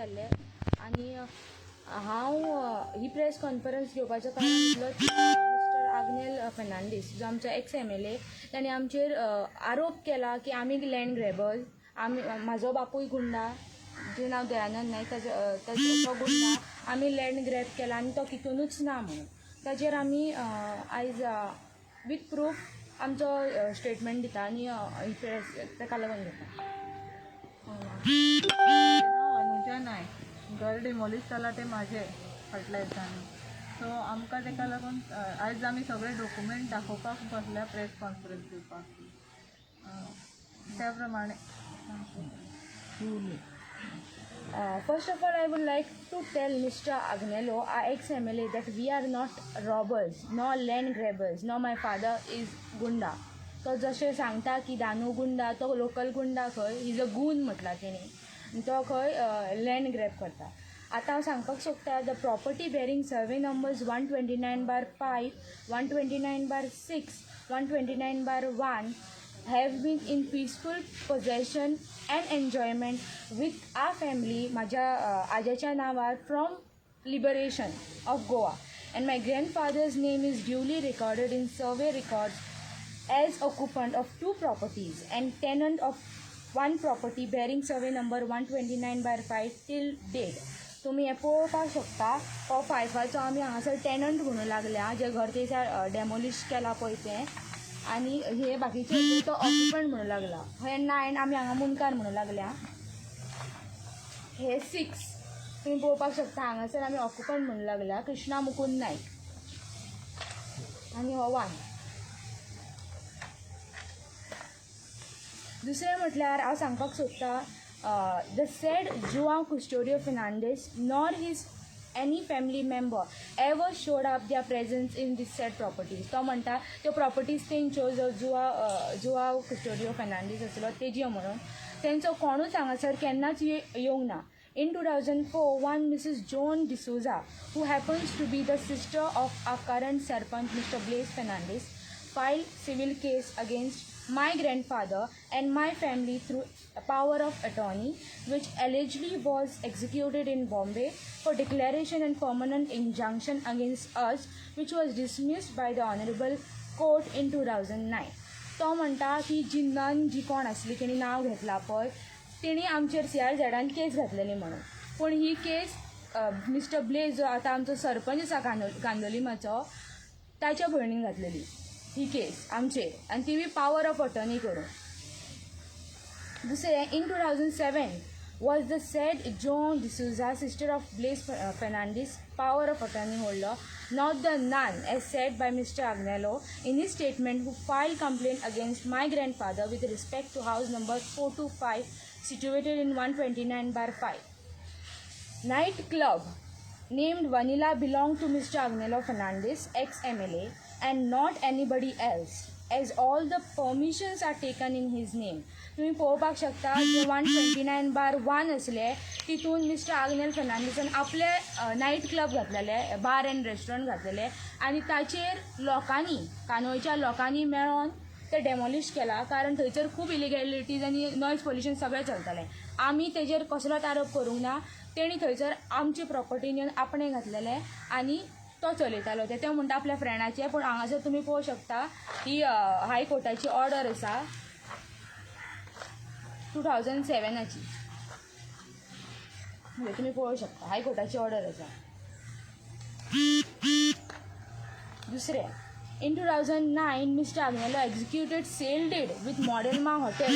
जाल्लें. आनी हांव ही प्रेस कॉन्फरन्स घेवपाचें कारण इतलोच, मिस्टर आग्नेल फेर्नांडीस जो आमचो एक्स एमएलए, ताणें आमचेर आरोप केला की आमी लँड ग्रॅबर्स. आमी, म्हाजो बापूय गुंडा, जें नांव दयानंद नायक, ताजो, तो गुंडा, आमी लँड ग्रॅब केला आनी तो कितूनच ना म्हणून. ताजेर आमी आयज वीथ प्रूफ आमचो स्टेटमेंट दिता आनी ही प्रेस ताका लागून घेता. नांव अनुजा नायक. घर डिमोलीश जालां तें म्हाजें फाटल्या दिसांनी. सो आमकां ताका लागून आयज आमी सगळे डॉक्युमेंट दाखोवपाक बसल्या, प्रेस कॉन्फरन्स दिवपाक. त्या प्रमाणे. First of all, I would like to tell Mr. Agnello, our ex-MLA, that we are not robbers, nor land grabbers, nor my father is gunda. तो जशें सांगता की दानू गुंडा, तो लोकल गुंडा खंय, is a गून म्हटला तेणी, तो खंय लँड ग्रॅब करता. आतां हांव सांगपाक सोदता, the property bearing survey numbers 129/5, 129/6, 129/1 have been in peaceful possession and enjoyment with our family, माझ्या आज्याच्या नांवार, from liberation of Goa, and my grandfather's name is duly recorded in survey records as occupant of two properties and tenant of one property bearing survey number 129/5 till date. तुमी हें पळोवपाक शकता, हो फायफाचो आमी हांगासर tenant म्हणून लागल्या, जें घर थंयसर डेमोलिश केलां पळय तें. आनी हे बाकीचे तो ऑक्युपंट म्हणून लागला. हे नायन, आमी हांगा मुंडकार म्हणून लागल्या. हे सिक्स तुमी पळोवपाक शकता, हांगासर आमी ऑक्युपंट म्हणून लागल्या, कृष्णा मुकुंद नायक. आनी हो वन. दुसरें म्हटल्यार हांव सांगपाक सोदता, the said Joao Custodio Fernandes nor his any family member ever showed up their presence in this said properties. तो म्हणटा त्यो प्रॉपर्टीज तेंच्यो, जो जुआव कुस्टोडियो फेर्नांडीस आसलो तेज्यो म्हणून. तेंचो कोणूच हांगासर केन्नाच येवंक ना. In 2004, one Mrs. Joan D'Souza, who happens to be the sister of our current Sarpanch Mr. Blaise Fernandez, filed civil case against my grandfather and my family through a power of attorney, which allegedly was executed in Bombay for declaration and permanent injunction against us, which was dismissed by the Honorable Court in 2009. तो म्हणटा की जी none जी कोण आसली, तेणी नांव घेतलां पळय, तेणी आमचेर सीआरझेडान केस घातलेली म्हणून. पूण ही केस मिस्टर ब्लेज, जो आतां आमचो सरपंच आसा कांदोलिमाचो, ताच्या भयणीन घातलेली ही केस आमचेर, आनी ती बी पावर ऑफ अटर्नी करून. दुसरें, in 2007 was the said Joan D'Souza, sister of Blaise Fernandez, power of attorney holder, not the nun as said by Mr. Agnello in his statement, who filed complaint against my grandfather with respect to house number 425 situated in 129/5. Night club named Vanilla belonged to Mr. Agnello Fernandez, ex-MLA, and not anybody else, as all the permissions are taken in his name. तुम्ही पळोवपाक शकता, जे 129/1 आसले तितून mister Agnel फेर्नांडीसान आपले night club घातलेले, bar and restaurant घातलेले, आनी ताचेर लोकांनी, कानोळच्या लोकांनी मेळोन ते डेमोलिश केला, कारण थंयसर खूब इलिगॅलिटीज आनी नॉयज पोल्युशन सगळें चलतालें. आमी तेजेर कसलोच आरोप करूंक ना. तेणी थंयसर आमची प्रॉपर्टी येवन आपणें घातलेलें आनी तो चलयतालो ते. म्हणटा आपल्या फ्रेंडाचे, पूण हांगासर तुमी पळोवंक शकता, ही हायकोर्टाची ऑर्डर आसा 2007आची. म्हणजे तुमी पळोवंक शकता, हायकोर्टाची ऑर्डर आसा. दुसरें, in 2009 Mr. Agnello executed sale deed with Model Ma Hotel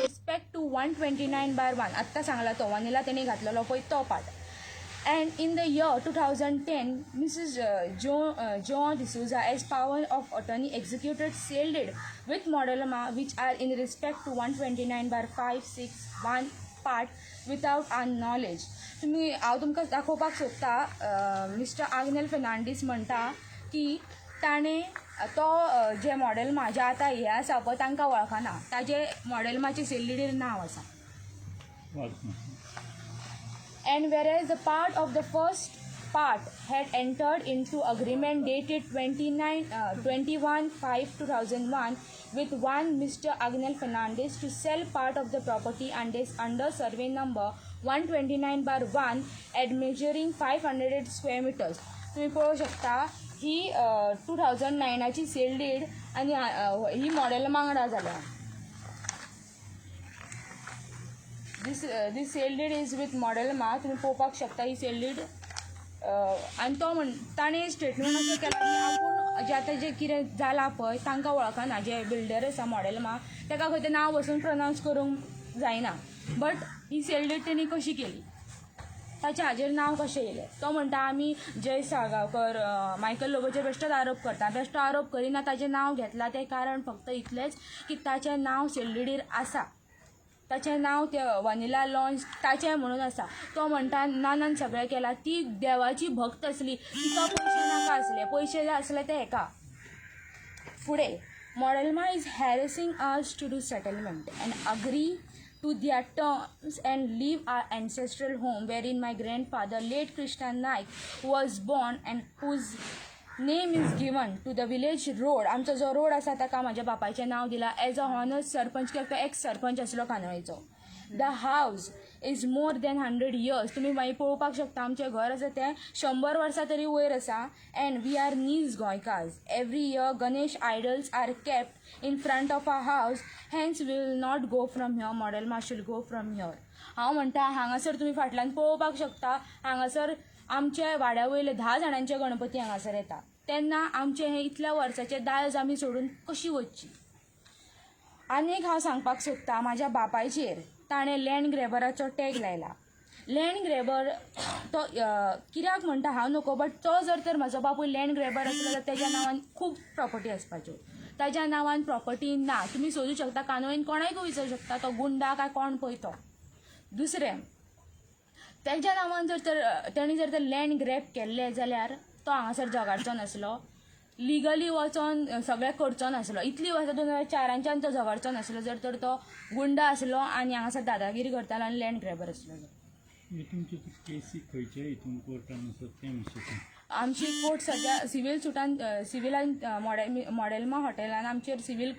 respect to 129/1. आत्तां सांगला तो वनिला तेणी घातलेलो पळय तो part. And in the year 2010, Mrs. Joan D'Souza, as power of attorney, executed sale deed with Modelma, which are in respect to 129/5, 6, 1 part without our knowledge. तुमी, हांव तुमकां दाखोवपाक सोदता, मिस्टर आग्नेल फेर्नांडीस म्हणटा की ताणें तो जे मॉडेलमा जे आतां हें आसा पळय तांकां वळखना. ताजे मॉडेलमाचे सेल डीडीर नांव आसा. And whereas the part of the first part had entered into agreement dated 29 21/5/2001 with one Mr. Agnel Fernandez to sell part of the property and is under survey number 129/1 admeasuring 500 square meters. तुम्ही पळोवंक शकता, ही 2009ची sale deed आनी ही model वांगडा जाल्या. This sale deed is with Modelma. तुम्ही पळोवपाक शकता ही sale deed. आनी तो म्हण ताणें स्टेटमेंट अशें केलां की आपूण जे आतां जें कितें जालां पळय तांकां वळखना. जे बिल्डर आसा मॉडेलमा, ताका खंय तें नांव वचून प्रोनावन्स करूंक जायना. बट he sale did तेणी कशी केली, ताच्या हाजेर नांव कशें येयलें? तो म्हणटा, आमी जय साळगांवकर, मायकल लोबोचेर बेश्टोच आरोप करता. बेश्टो आरोप करिना. ताचें नांव घेतलां तें कारण फक्त इतलेंच की ताचें नांव सेल डीडीर आसा. ताचें नांव ते वनिला लॉन्च ताचें म्हणून आसा. तो म्हणटा नानान सगळें केलां. ती देवाची भक्त आसली, तिका पयशे नाका आसले, पयशे जाय आसले ते हेका. फुडें, Modelma is harassing us to do settlement and agree to their terms and leave our ancestral home, wherein my grandfather, late Krishna Naik, was born and whose name is given to the village road. आमचो जो road आसा ताका म्हाज्या बापायचें नांव दिलां as a honours sarpanch, कित्याक तो एक्स सरपंच आसलो कांदोळेचो. The house is more than 100 years. तुमी मागीर पळोवपाक शकता, आमचें घर आसा तें 100 वर्सां तरी वयर आसा. And we are Nij Goenkars. Every year Ganesh idols are kept in front of our house, hence we will not go from here. Modelma should go from here. हांव म्हणटा, हांगासर तुमी फाटल्यान पळोवपाक शकता, हांगासर आमच्या वाड्या वयले 10 जाणांचे गणपती हांगासर येता. तेन्ना आमचें हें इतल्या वर्साचें दायज आमी सोडून कशी वचची? आनी एक हांव सांगपाक सोदतां, म्हाज्या बापायचेर ताणें लँड ग्रेबराचो टॅग लायला. लँड ग्रेबर तो कित्याक म्हणटा हांव नको, बट तो जर तर म्हाजो बापूय लँड ग्रेबर आसलो जाल्यार तेज्या नांवान खूब प्रॉपर्टी आसपाच्यो. ताज्या नांवान प्रॉपर्टी ना. तुमी सोदू शकता, कानोळीन कोणायकूय विचारूं शकता, तो गुंडा काय कोण पळय तो. दुसरें, तेज्या नांवान जर तर तेणी जर तर लँड ग्रॅब केल्लें जाल्यार तो हांगासर झगाडचो नासलो, लिगली वचोन सगळें करचो नासलो. इतलीं वर्सां 2004च्यान तो झगडचो नासलो जर तर तो गुंडा आसलो आनी हांगासर दादागिरी करतालो आनी लँड ग्रॅबर आसलो जाल्यार. म्हणजे तुमची ती केसी खंयच्या हितून कोर्टान आसा तें मातशें सांग. आमची कोर्ट सद्या सिवील सुटान, सिविलान, मॉडेलमा हॉटेलान आमचेर सिवील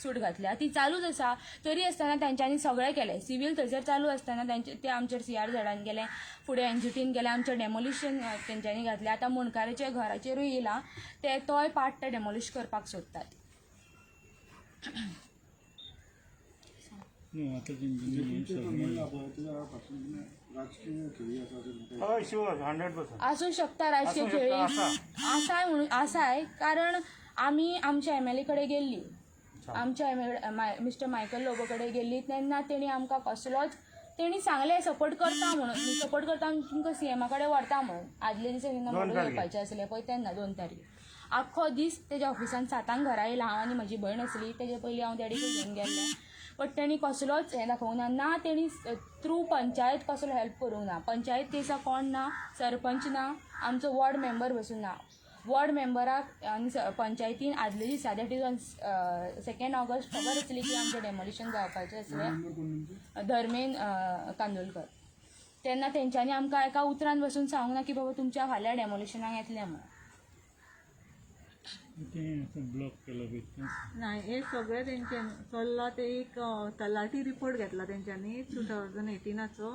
सूट घातल्या, ती चालूच आसा. तरी आसतना तेंच्यांनी सगळें केलें. सिवील थंयसर चालू आसतना तेंचे ते आमचेर सीआरझेडान गेले, फुडें एनजीटीन गेले. आमचें डेमोलिशन तेंच्यांनी घातलें. आतां मुंडकाराच्या घराचेरूय येयलां ते, तोय पार्ट ते डेमोलिश करपाक सोदतात. न्हू, आतां तेंच्यांनी हें सगळें राजकीय खेळी आसा अशें तुमकां? हय, शुअर, 100%. आसूं शकता राजकीय आसूं शकता, खेळी. आसा. आसाय म्हणून आसाय, कारण आमी आमच्या एमएलए कडेन गेल्ली, आमच्या एमएलए मिस्टर मायकल लोबो कडेन गेल्ली तेन्ना तेणी आमकां कसलोच, तेणी सांगलें सपोर्ट करता म्हणून, सपोर्ट करता आनी तुमकां सीएमा कडेन व्हरता म्हणून. आदले दिसा जेन्ना 2 म्हणून तारखेर. येवपाचें आसलें पळय तेन्ना 2 तारीख आख्खो दीस तेज्या ऑफिसान, 7 घरा येयला हांव आनी म्हजी भयण आसली. तेजे पयलीं हांव डॅडीक घेवन गेल्लें. बट तेणी कसलोच हें दाखोवंक ना. ना तेणी थ्रू पंचायत कसलो हेल्प करूंक ना. पंचायत दिसा कोण ना, सरपंच ना, आमचो वॉर्ड मेंबर बसून ना. वॉर्ड मेंबराक आनी पंचायतीन आदले दिसा, that is on 2 August, खबर आसली की आमचें डेमोलिशन जावपाचें आसलें. मेंबर कोण तुमचे? धर्मेन कांदोलकर. तेन्ना तेंच्यांनी आमकां एका उतरान बसून सांगूंक ना की बाबा तुमच्या फाल्यां डेमोलिशनाक येतलें म्हणून. तें आतां ब्लॉक केला पळय तें? नाही, हे सगळें तेंचे चल्लां. ते एक तलाठी रिपोर्ट घेतला तेंच्यांनी 2018चो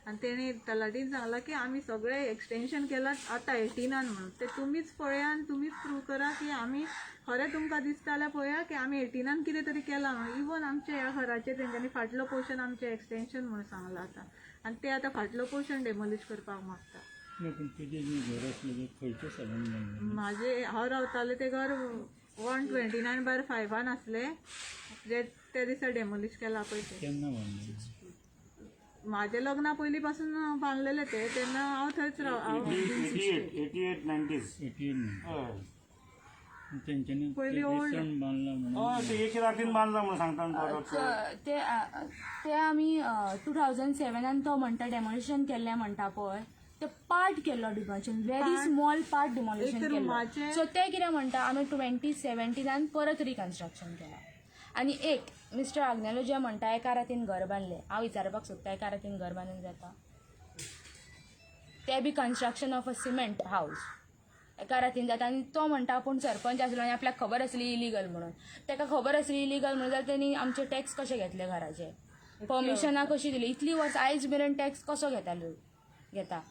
आनी तेणी तलाठीन सांगलां की आमी सगळें एक्सटेंशन केलां आतां 18नान म्हणून. ते तुमीच पळया आनी तुमीच प्रूव करा की आमी खरें तुमकां दिसता जाल्यार पळया की आमी 18नान कितें तरी केलां म्हणून. इवन आमच्या ह्या घराचेर तेंच्यांनी फाटलो पोर्शन आमचें एक्सटेंशन म्हणून सांगलां आतां आनी ते आतां फाटलो पोर्शन डेमोलिश करपाक मागता. ना, पूण तुजें जें घर आसलें तें खंयच्या सालान बांदलें? माझे, हांव रावतालें तें घर 129/5 आसलें, जे त्या दिसा डेमोलिश केलां पळय तें. केन्ना बांदलें? माझ्या लग्ना पयलीं पासून बांदलेलें तें. तेन्ना हांव थंयच राव हांव. 88, 88, 90s. 88 न्ही? हय. तेंच्यांनी पयलीं old- रिसंट बांदलां म्हणून. हय, ते एके रातीन बांदला म्हणून सांगता न्हू तो. ते ते आमी 2007नान तो म्हणटा डेमोलिशन केल्लें म्हणटा पळय, ते पार्ट केल्लो demolition, very small part demolition एक केल्लो. सो ते कितें म्हणटा, आमी 2017नान परत रिकन्स्ट्रक्शन केलां. आनी एक मिस्टर आग्नेलो जे म्हणटा एका रातीन घर बांदलें, हांव विचारपाक सोदता, एका रातीन घर बांदून जाता? ते बी construction of a cement house एका रातीन जाता? आनी तो म्हणटा आपूण सरपंच आसलो आनी आपल्याक खबर आसली इलिगल म्हणून. ताका खबर आसली इलिगल म्हणून जाल्यार तेणी आमचे टॅक्स कशे घेतले घराचे? परमिशनां कशी दिली? इतली वर्सां आयज मेरेन टॅक्स कसो घेता लोक घेता?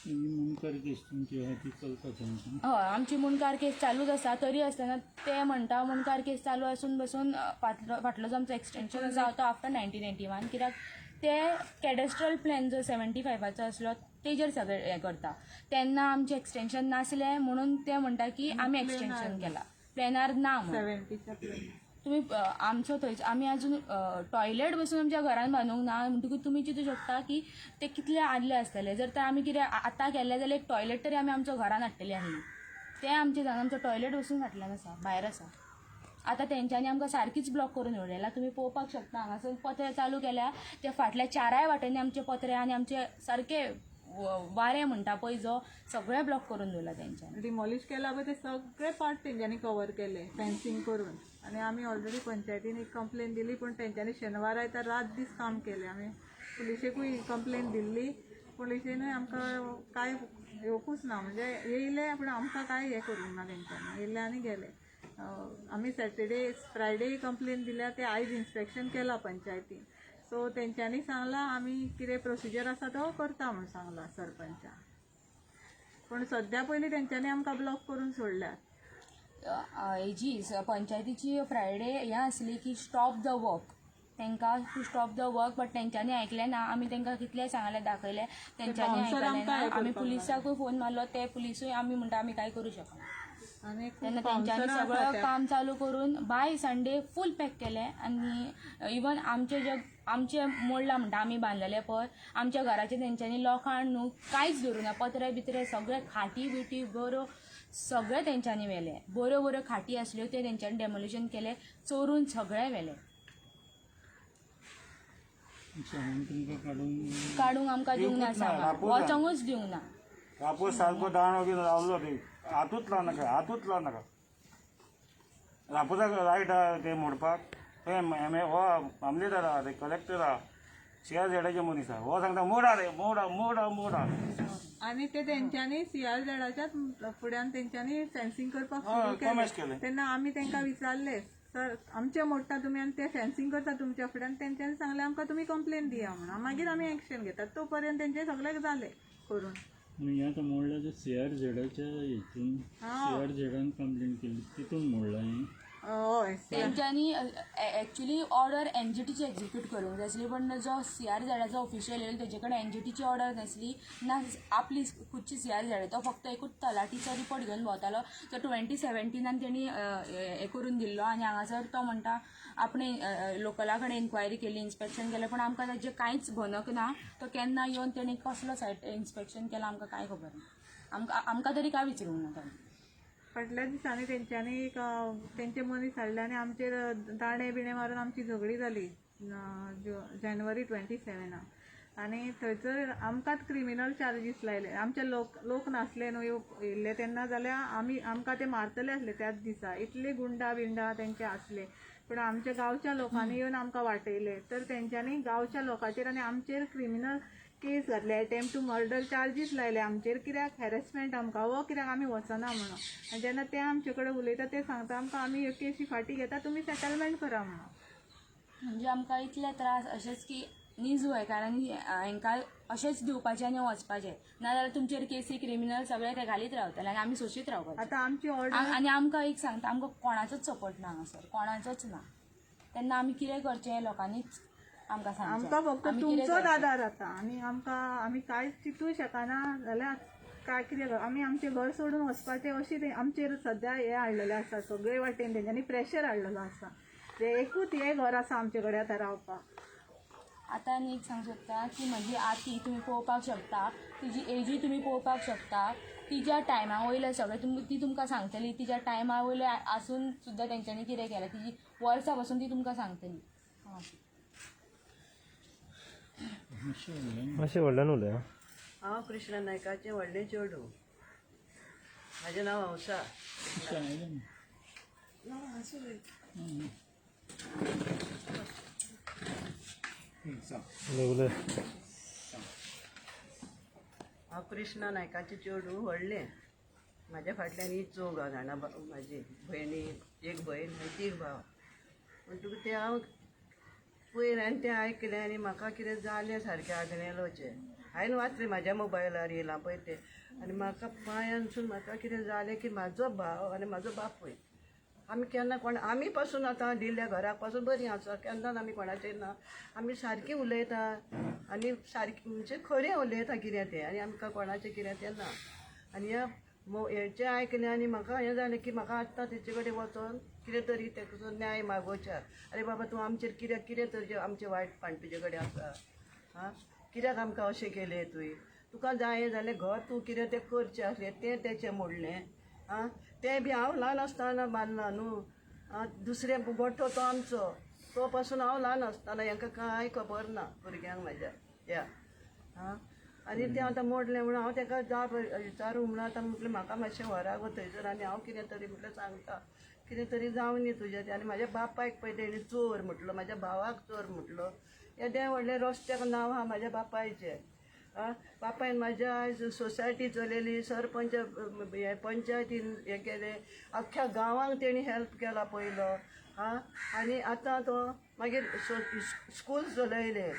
ही मुंडकार केस तुमची आहा ती चलता थंय. हय, आमची मुंडकार केस चालूच आसा. तरी आसतना ते म्हणटा मुंडकार केस चालू आसून बसून फाटलो जो आमचो एक्सटेंशन आसा तो आफ्टर 1991, कित्याक ते कॅडस्ट्रल प्लॅन जो 75 आचो आसलो तेजेर सगळें हें करता. तेन्ना आमचें एक्सटेंशन नासलें म्हणून ते म्हणटा की आमी एक्सटेंशन केला, प्लॅनार ना म्हणून. 70च्या प्लॅन. तुमी आमचो थंय आमी अजून टॉयलेट बसून आमच्या घरान बांदूंक ना म्हणटकूच तुमी चिंतू शकता की ते कितले आदले आसतले. जर तर आमी कितें आतां केल्लें जाल्यार एक टॉयलेट तरी आमी आमच्या घरान हाडटली आसली. ते आमचे जावन आमचो टॉयलेट बसून फाटल्यान आसा, भायर आसा. आतां तेंच्यांनी आमकां सारकीच ब्लॉक करून उडयला. तुमी पळोवपाक शकता, हांगासर पत्रे चालू केल्या ते फाटल्या चाराय वाटेंनी आमचे पत्रे आनी आमचे सारके वारें म्हणटा पळय जो सगळें ब्लॉक करून दवरला तेंच्यांनी. डिमॉलिश केला पळय, ते सगळे पार्ट तेंच्यांनी कवर केले फेन्सिंग करून. आनी आमी ऑलरेडी पंचायतीन एक कंप्लेन दिली, पूण तेंच्यांनी शेनवार आयतार रात दीस काम केलें. आमी पुलिशेकूय कंप्लेन दिल्ली, पुलिशेनूय आमकां कांय येवकूच ना. म्हणजे येयले पूण आमकां कांय हें करूंक ना तेंच्यांनी. येयले आनी गेले. आमी सॅटर्डे फ्रायडे कंप्लेन दिल्या, ते आयज इन्स्पेक्शन केलां पंचायतीन. सो तेंच्यांनी सांगलां आमी कितें प्रोसिजर आसा तो करता म्हूण सांगलां सरपंचान. पूण सद्या पयलीं तेंच्यांनी आमकां ब्लॉक करून सोडल्यात. हेजी पंचायतीची फ्रायडे हें आसली की स्टॉप the work, तांकां to stop the work, but तेंच्यांनी आयकलें ना. आमी तांकां कितलें सांगलें, दाखयलें, तेंच्यांनी bouncer आयकलें आमकां ना. हें आमी करपाक. पुलिसाकूय फोन मारलो, ते पुलिसूय आमी म्हणटा आमी कांय करूं शकना. आनी तेन्ना तेंच्यांनी सगळं काम चालू करून बाय संडे फूल पॅक केलें. आनी इवन आमचे जे आमचे मोडला म्हणटा आमी बांदलेले पळय, आमच्या घराचे तेंच्यांनी लोखण न्हू कांयच धरूं ना. पत्रे बित्रे सगळे, खाटी बिटी बऱ्यो सगळे तेंच्यांनी व्हेले. बऱ्यो बऱ्यो खाटी आसल्यो ते तेंच्यांनी डेमोलिशन केले, चोरून सगळे व्हेले. सामान तुमकां काडून काडूंक आमकां दिवंक ना. दिवकूच ना, सामान रापोज ना. वचोंकूच दिवंक ना. रापोस सारको दांडो घेवन रावलो ते, हातूच लाव नाका, हातूच लाव नाका. रापोजाक रायट आहा ते मोडपाक. थंय एम ए हो मामलेदार आहा, ते कलेक्टर आहा, सीआरझेडाचे मनीस आहा. हो सांगता मोडा रे, मोडा मोडा मोडा. आनी ते तेंच्यांनी सीआरझेडाच्याच फुड्यान तेंच्यांनी फेन्सिंग करपाक हय, सुरू commerce केलें. केलें. तेन्ना आमी तेंकां विचारलें, सर, आमचें मोडटा तुमी आनी ते फेन्सिंग करता तुमच्या फुड्यान. तेंच्यांनी सांगलें आमकां तुमी कंप्लेन दिया म्हणून, मागीर आमी एक्शन घेतात. तो पर्यंत तेंचें सगळें जालें करून. आनी हें आतां मोडलां ते सीआरझेडाच्या हितून, सीआरझेडान कंप्लेन केली तितून मोडलां हें? हय. तेंच्यांनी एक्चुली ऑर्डर एनजीटीची एक्झिक्यूट करूंक जाय आसली, पण जो सीआरझेडाचो ऑफिशियल येयलो तेजे कडेन एनजीटीची ऑर्डर नासली ना आपली खुदची सीआरझेड. तो फक्त एकूच तलाठीचो रिपोर्ट घेवन भोंवतालो. तो 2017 आन तेणी हें करून दिल्लो. आनी हांगासर तो म्हणटा आपणे लोकला कडेन इन्क्वायरी केली, इन्स्पेक्शन केलें, पूण आमकां ताजें कांयच भनक ना. तो केन्ना येवन तेणी कसलो सायट इन्स्पेक्शन केलां आमकां कांय खबर ना. आमकां तरी कांय विचारूंक ना ताणें. फाटल्या दिसांनी तेंच्यांनी एक तेंचे मनीस हाडले आनी आमचेर दांडे बिणे मारून आमची झगडी जाली जानेवारी 27 आक. आनी थंयसर आमकांच क्रिमिनल चार्जीस लायले. आमचे लोक लोक नासले न्हू येयल्ले तेन्ना, जाल्यार आमी आमकां ते मारतले आसले त्याच दिसा. इतले गुंडा बिंडा तेंचे आसले, पूण आमच्या गांवच्या लोकांनी येवन आमकां वाटयले. तर तेंच्यांनी गांवच्या लोकांचेर आनी आमचेर क्रिमिनल केस घातले, एटेम्प्ट टू मर्डर चार्जीस लायले आमचेर. कित्याक हॅरेसमेंट आमकां वो कित्याक आमी वचना म्हणून. आनी जेन्ना ते आमचे कडेन उलयता, ते सांगता आमकां आमी ह्यो केसी फाटीं घेता, तुमी सेटलमेंट करा म्हणून. म्हणजे आमकां इतले त्रास अशेंच की नीज गोंयकारांनी हांकां अशेंच दिवपाचें आनी वचपाचें, नाजाल्यार तुमचेर केसी क्रिमिनल सगळे ते घालीत रावतले आनी आमी सोशीत रावपाचें. आतां आमची ऑर्डर आनी आमकां एक सांगता, आमकां कोणाचोच सपोर्ट ना हांगासर, कोणाचोच ना. तेन्ना आमी कितें करचें, लोकांनीच आमकां सांगचें. आमकां फक्त आमी कितें तुमचोच करचें? आदार आतां. आनी आमकां आमी कांयच चिंतूं शकना जाल्यार काय कितें आमी आमचें घर सोडून वचपाचें अशी ते आमचेर सद्या हें हाडलेलें आसा. सगळे वाटेन तेंच्यांनी प्रेशर हाडलेलो आसा. ते एकूच हें घर आसा आमचे कडेन आतां रावपाक. आतां आनी एक सांगूंक सोदता की म्हजी आती तुमी पळोवपाक शकता, तिजी एजूय तुमी पळोवपाक शकता. तिज्या टायमा वयलें सगळें ती तुमकां सांगतली. तिज्या टायमा वयलें आसून सुद्दां तेंच्यांनी कितें केलें, तिजी वर्सां पसून ती तुमकां सांगतली. मातशें व्हडल्यान. मातशें व्हडल्यान उलय आं. हांव कृष्णा नायकाचें व्हडलें चेडूं. म्हाजें नांव हंसा. मातशें आयलें ना. सांग. उलय उलय. हांव कृष्णा नायकाचें चेडूं व्हडलें. म्हाज्या फाटल्यान ही चौग जाणां, म्हाजी भयणी, एक भयण आनी तीग भाव. म्हणटकूच ते हांव पयर हांवें तें आयकलें आनी म्हाका कितें जालें सारकें आग्नेलोचें. हांवें वाचलें म्हाज्या मोबायलार येयलां पळय तें, आनी म्हाका पांयानसून म्हाका कितें जालें की म्हाजो भाव आनी म्हाजो बापूय आमी केन्ना कोण आमी पासून आतां दिल्ल्या घराक पासून बरीं आसा, केन्नाच आमी कोणाचेर ना, आमी सारकीं उलयता आनी सारकें म्हणजे खरें उलयता कितें तें, आनी आमकां कोणाचें कितें तें ना. आनी ह्या हेचें आयकलें आनी म्हाका हें जालें की म्हाका आत्तां तेचे कडेन वचोन कितें तरी तेजो न्याय मागोवच्या. अरे बाबा तूं आमचेर कित्याक कितें तरी आमचें वायटपण तुजे कडेन आसा, आं कित्याक आमकां अशें केलें तुवें? तुका जाय जाल्यार घर तूं कितें तें करचें आसलें तें तेचें मोडलें, आं तें बी हांव ल्हान आसतना बांदलां न्हू, आं दुसरें गोठो तो आमचो, तो पासून हांव ल्हान आसतना हेंकां कांय खबर ना भुरग्यांक म्हाज्या ह्या, आं आनी तें आतां मोडलें म्हणून हांव तेका जाप विचारूं म्हणून आतां म्हटलें म्हाका मातशें व्हरा गो थंयसर आनी हांव कितें तरी म्हटलें सांगता, कितें तरी जावं न्ही तुजें तें. आनी म्हाज्या बापायक पळय तेणी चोर म्हटलो, म्हाज्या भावाक चोर म्हटलो, येदें व्हडलें रस्त्याक नांव आहा म्हाज्या बापायचें. आं बापायन म्हाज्या आयज सोसायटी चलयली, सरपंच हे पंचायतीन हें केलें, अख्ख्या गांवांक तेणी हेल्प केला पयलो. आं आनी आतां तो मागीर स्कूल चलयलें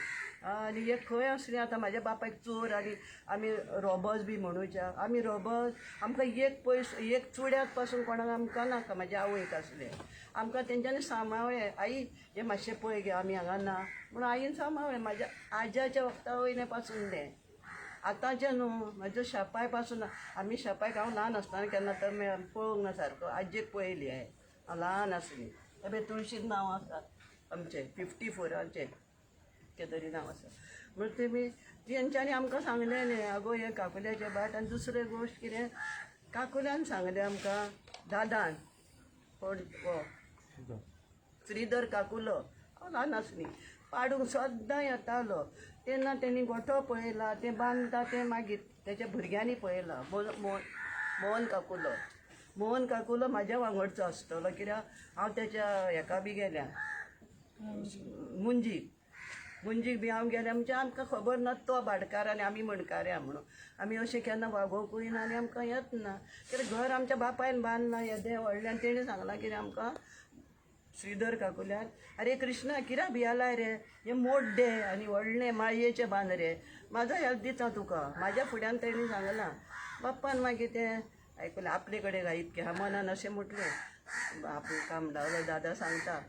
आनी एक खंय आसलें आतां म्हाज्या बापायक चोर आनी आमी रोबर्स बी म्हणूच्या, आमी रोबर्स आमकां एक पयस एक चुड्याक पासून कोणाक आमकां नाका. म्हाज्या आवयक आसलें आमकां तेंच्यांनी सांबाळ्ळें, आई हें मातशें पळय गे आमी हांगा ना म्हणून आईन सांबाळ्ळें. म्हाज्या आज्याच्या वखदा वयलें पासून तें, आतांचें न्हू. म्हाजो शेपाय पासून आमी शेपायक हांव ल्हान आसतना केन्ना तर पळोवंक ना सारको, आजयेक पळयली हांवें, हांव ल्हान आसली. तें तुळशीन नांव आसा आमचें 54आचें कितें तरी नांव आसा म्हणून तेमी तेंच्यांनी आमकां सांगलेलें आगो हें काकुल्याचें भाट. आनी दुसरें गोश्ट कितें काकुल्यान सांगलें आमकां दादान, कोण हो श्रीधर काकुलो, हांव ल्हान आसली, पाडूंक सद्दां येतालो तेन्ना तेणी गोठो पळयला, तें बांदता तें मागीर तेच्या भुरग्यांनी पळयलां. मोहन काकुलो, मोहन काकुलो म्हाज्या वांगडचो आसतलो कित्याक हांव तेच्या हेका बी गेल्या, मुंजीक मुंजीक बी हांव गेल्या, म्हणजे आमकां खबर ना तो भाटकार आनी आमी म्हणकाऱ्या म्हणून आमी अशें केन्ना वागोवकूय ना आनी आमकां येत ना, कित्याक घर आमच्या बापायन बांदलां येदें व्हडलें. आनी तेणें सांगलां कितें आमकां श्रीधर काकुल्यान, अरे कृष्णा कित्याक भियालाय रे, हें मोड्डे आनी व्हडलें माळयेचें बांद रे, म्हाजो हेल्प दिता तुका, म्हाज्या फुड्यान तेणी सांगलां. बाप्पान मागीर तें आयकलें, आपले कडेन काय इतकें हा मनान अशें म्हटलें, आपूण काम लावलो दादा सांगता.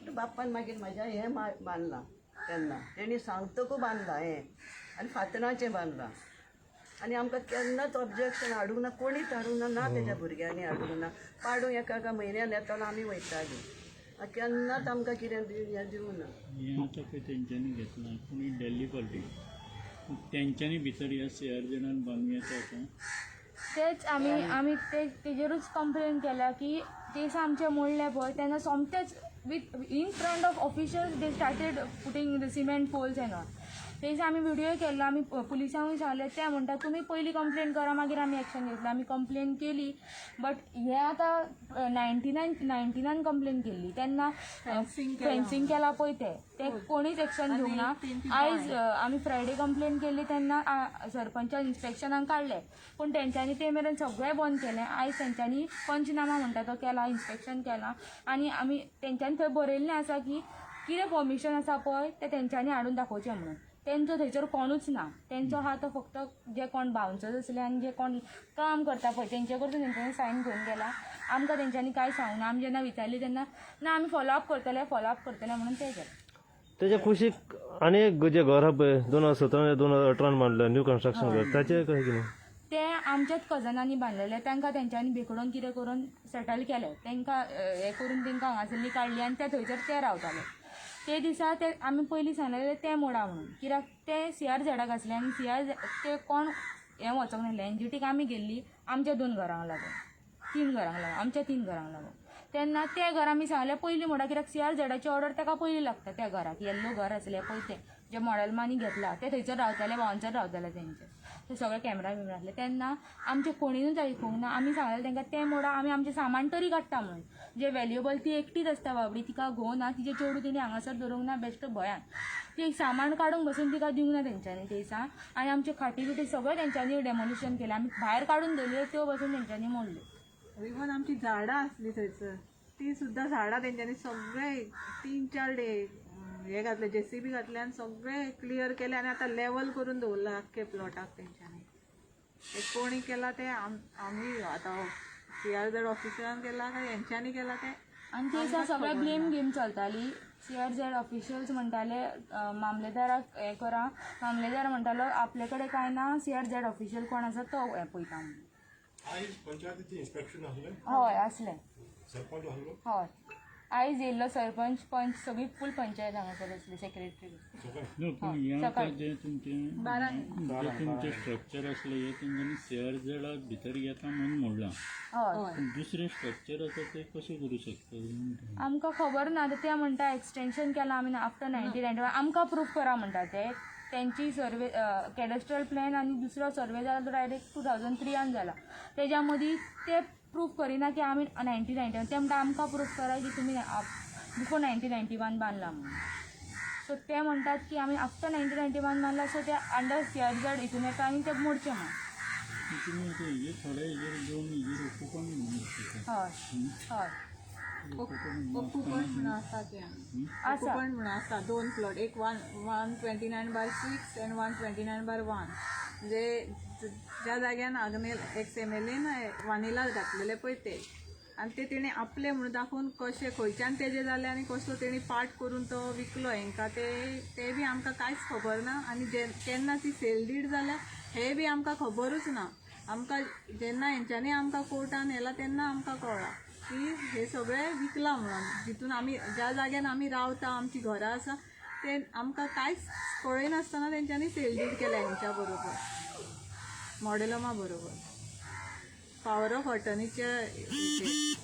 बाप्पान मागीर म्हाज्या हें बांदलां तेन्ना तेणी सांगतकू बांदलां हें, आनी फातराचें बांदलां. आनी आमकां केन्नाच ऑब्जेक्शन हाडूंक ना, कोणीच हाडूंक ना, ना तेज्या भुरग्यांनी हाडूंक ना. पाडूंक एका एका म्हयन्यान येतालो आमी वयतालीं, केन्नाच आमकां कितें हें दिवंक ना. हें आतां पळय तेंच्यांनी घेतलां, पूण दिल्ली पार्टी तेंच्यांनी भितर ह्या सीआरझेडान बांदूं येता आतां. तेच आमी आमी ते तेजेरूच कंप्लेन केल्या की ते आमचें मोडलें पळय तेन्ना सोमतेच with in front of officials they started putting the cement poles and all. तेच आमी व्हिडिओ केल्लो, आमी पुलिसांकूय सांगलें, ते म्हणटा तुमी पयलीं कंप्लेन करा मागीर आमी एक्शन घेतले. आमी कंप्लेन केली, बट हें आतां 99 कंप्लेन केल्ली तेन्ना फेन्सिंग केला पळय ते कोणीच एक्शन घेवंक ना. आयज आमी फ्रायडे कंप्लेन केली तेन्ना सरपंचान इन्स्पेक्शनाक काडलें, पूण तेंच्यांनी ते मेरेन सगळें बंद केलें. आयज तेंच्यांनी पंचनामा म्हणटा तो केला, इन्स्पेक्शन केलां आनी आमी तेंच्यांनी थंय बरयल्लें आसा की कितें परमिशन आसा पळय तें तेंच्यांनी हाडून दाखोवचें म्हणून. तेंचो थंयसर कोणूच ना, तेंचो आहा तो फक्त जे कोण बाउन्सर्स आसले आनी जे कोण काम करता पळय तेंचे कडसून तेंच्यांनी सायन घेवन गेला. आमकां तेंच्यांनी कांय सांगूंक ना. आमी जेन्ना विचारली तेन्ना ना आमी फॉलोअप करतले, फॉलोअप करतले म्हणून ते गेले. तेच्या कुशीक आनी एक जें घर आहा पळय 2017 2018 बांदलें न्यू कन्स्ट्रक्शन घर, ताचें कशें कितें? तें आमच्याच कजनांनी बांदलेलें, तांकां तेंच्यांनी बेकडोन कितें करून सेटल केलें, तांकां हें करून तांकां हांगासरली काडली आनी ते थंयसर ते रावताले. ते दिसा ते आमी पयलीं सांगलेलें तें मोडा म्हणून, कित्याक ते सीआरझेडाक आसले आनी सीआर ते कोण हें वचोंक नासलें. एनजीटीक आमी गेल्ली आमच्या 2 घरांक लागून, 3 घरांक लागून, आमच्या 3 घरांक लागून. तेन्ना ते घर आमी सांगलें पयलीं मोडा, कित्याक सीआरझेडाची ऑर्डर ताका पयलीं लागता. त्या घराक येल्लो घर आसलें पळय तें जे मॉडेलमानी घेतला ते थंयसर रावताले, बाउन्सर रावताले तेंचे, ते सगळे कॅमेरा बिमेरा आसले. तेन्ना आमचें कोणीनूच आयकूंक ना. आमी सांगलें तांकां तें मोडा, आमी आमचें सामान तरी काडटा म्हणून. जें व्हॅल्युएबल ती एकटीच आसता बाबडी, तिका घोव ना, तिचें चेडूं तिणें हांगासर धरूंक ना बेश्टो भंयान. ती सामान काडूंक बसून तिका दिवंक ना तेंच्यांनी ते दिसा. आनी आमचे खाटी बिटी सगळें तेंच्यांनी डेमोलिशन केलें, आमी भायर काडून दवरल्यो त्यो बसून तेंच्यांनी मोडल्यो. इवन आमची झाडां आसली थंयसर ती सुद्दां झाडां तेंच्यांनी सगळे 3-4 डे हे घातले, जेसीबी घातले आनी सगळें क्लियर केलें आनी आतां लेवल करून दवरलां आख्खे प्लॉटाक तेंच्यांनी. ते कोणी केलां तें आमी आतां सीआरझेड ऑफिसरान केलां काय हेंच्यांनी केलां तें. आनी ते दिसा सगळे ब्लेम गेम चलताली. सीआरझेड ऑफिशियल्स म्हणटाले मामलेदाराक हें करा, मामलेदार म्हणटालो आपले कडेन कांय ना, सीआरझेड ऑफिशियल कोण आसा तो हें पळयता म्हणून. आयज पंचायतीचें इन्स्पेक्शन आसलें? हय आसलें. सरपंच आसलो? हय, आयज येयल्लो सरपंच, पंच, सगळी फूल पंचायत हांगासर आसली, सेक्रेटरी. न्हू, पूण हें आतां सकाळी. जें तुमचें जें तुमचें स्ट्रक्चर आसलें हें तेंच्यांनी सीआरझेडा भितर येता म्हणून मोडलां. हय. पूण दुसरें स्ट्रक्चर आसा तें कशें करूं शकता? आमकां खबर ना. आतां ते म्हणटा एक्सटेंशन केलां आमी आफ्टर 1991, आमकां प्रूफ करा म्हणटा ते. तेंची सर्वे कॅडस्ट्रल प्लॅन आनी दुसरो सर्वे जाला तो डायरेक्ट 2003 जाला, तेज्या मदीं ते प्रूफ करिना की आमी 1991. ते म्हणटा आमकां प्रूफ करा की तुमी बिफोर 1991 बांदला म्हणून. सो ते म्हणटात की आमी आफ्टर 1991 बांदला, सो ते अंडर सीआरझेड हितून येता आनी ते मोडचे म्हणून. तुमी आतां हेजेर थोडे हेजेर दोन हेजेर ओकुपन म्हणून दाखयता. हय हय. ओकुपन म्हणून आसा ते आसा. ओकुपन म्हणून आसा दोन प्लॉट, एक 129/6 आनी 129/1. म्हणजे ज्या जाग्यान आग्नेल एक्स एमएलएन वानिला घातलेले पळय ते, आनी ते तेणी आपले म्हणून दाखोवन कशें खंयच्यान तेजे जाले आनी कसो तेणी पार्ट करून तो विकलो हेंकां ते बी आमकां कांयच खबर ना. आनी जे केन्ना ती सेल did जाल्या हें बी आमकां खबरूच ना. आमकां जेन्ना हेंच्यांनी आमकां कोर्टान व्हेला तेन्ना आमकां कळ्ळां की हे सगळें विकलां म्हणून. जितून आमी ज्या जाग्यान आमी रावता, आमची घरां आसा, ते आमकां कांयच कळयनासतना तेंच्यांनी सेल did केल्या हेंच्या बरोबर, मॉडेलमा बरोबर, पावर ऑफ अटर्नीच्या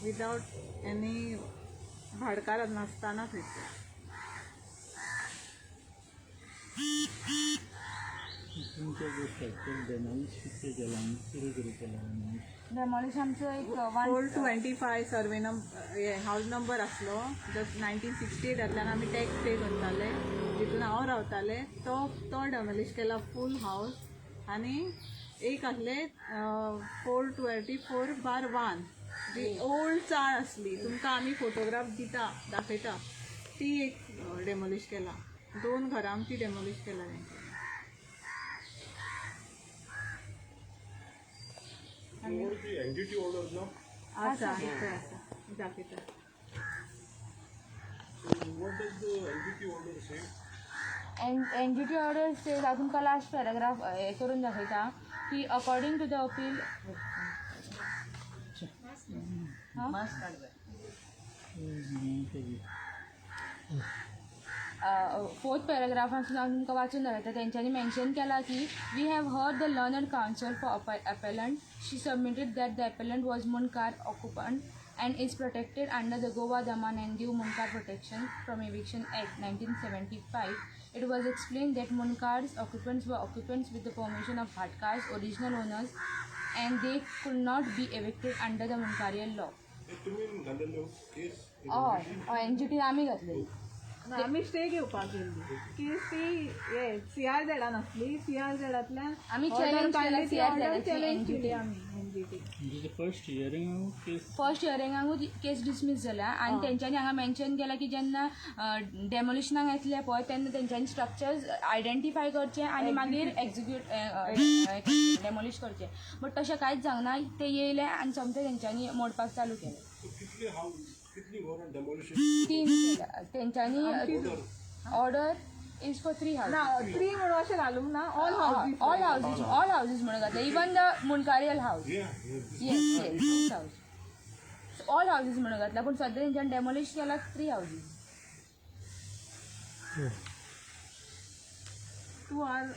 विदावट एनी भाडकार नासतना थंयसर. तुमचें जें स्ट्रक्चर डेमोलिश कितलें केलां आनी कितें कितें केलां? डेमोलिश आमचो एक 425 सर्वे नंबर हावज नंबर आसलो, जस्ट 1968तांतल्यान आमी टॅक्स पे करताले, जितून हांव रावतालें तो तो डेमोलिश केला फूल हावज. आनी एक आसलें 424/1, जी ओल्ड चाळ आसली, तुमकां आमी फोटोग्राफ दिता दाखयता, ती एक डेमोलिश केला. दोन घरां आमची डेमोलिश केला तेंच्यांनी. एनजीटी ऑर्डर ना? आसा, थंय आसा, दाखयता. What does the NGT order say? NGT order says, हांव तुमकां लास्ट पॅराग्राफ हें करून दाखयता की according to the appeal. Mask काड बाय. फोर्थ पॅराग्राफान हांव तुमकां वाचून दाखयता. तेंच्यांनी मेन्शन केलां की we have heard the learned counsel for appellant. She submitted that the appellant was Mundkar occupant and is protected under the Goa Daman and Diu Mundkar Protection from Eviction Act 1975. It was explained that Mundkar's occupants were occupants with the permission of Bhatkar's original owners and they could not be evicted under the Mundkarial law. तुमी घालेलो केस? हय हय, NGT आमी घातलेली. आमी stay घेवपाक गेल्ली केस ती हे सीआरझेडान आसली, सीआरझेडांतल्यान आमी challenge केला CRZ ची चॅलेंज NGT. केली आमी एनजीटी. म्हणजे ते फर्स्ट हियरिंग केस फर्स्ट हियरिंगाकूच केस डिसमीस जाल्या आनी तेंच्यांनी हांगा मेन्शन केलां की जेन्ना डेमोलिशनाक येतले पळय तेन्ना तेंच्यांनी स्ट्रक्चर्स आयडेंटिफाय करचे आनी मागीर एक्झिक्यूट डेमोलिश करचे, बट तशें कांयच जावंक ना. ते येयले आनी सोमते तेंच्यांनी मोडपाक चालू केलें. कितली हावज, कितली घरां डेमोलिशन? तीन केल्या तेंच्यांनी. Order is for three house. ना, थ्री म्हणून अशें घालूंक ना, all houses. All houses, all houses म्हणून घातले, even the मुंडकारियल house. Yes yes, house, all houses म्हणून घातला, पूण सद्या तेंच्यांनी डेमोलिश केला three houses. Two are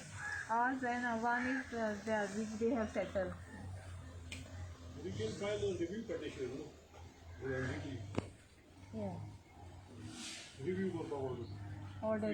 ours and one is theirs which they have settled. We can file a review petition, no? With NGT. Yeah. Review करपाक order. Order.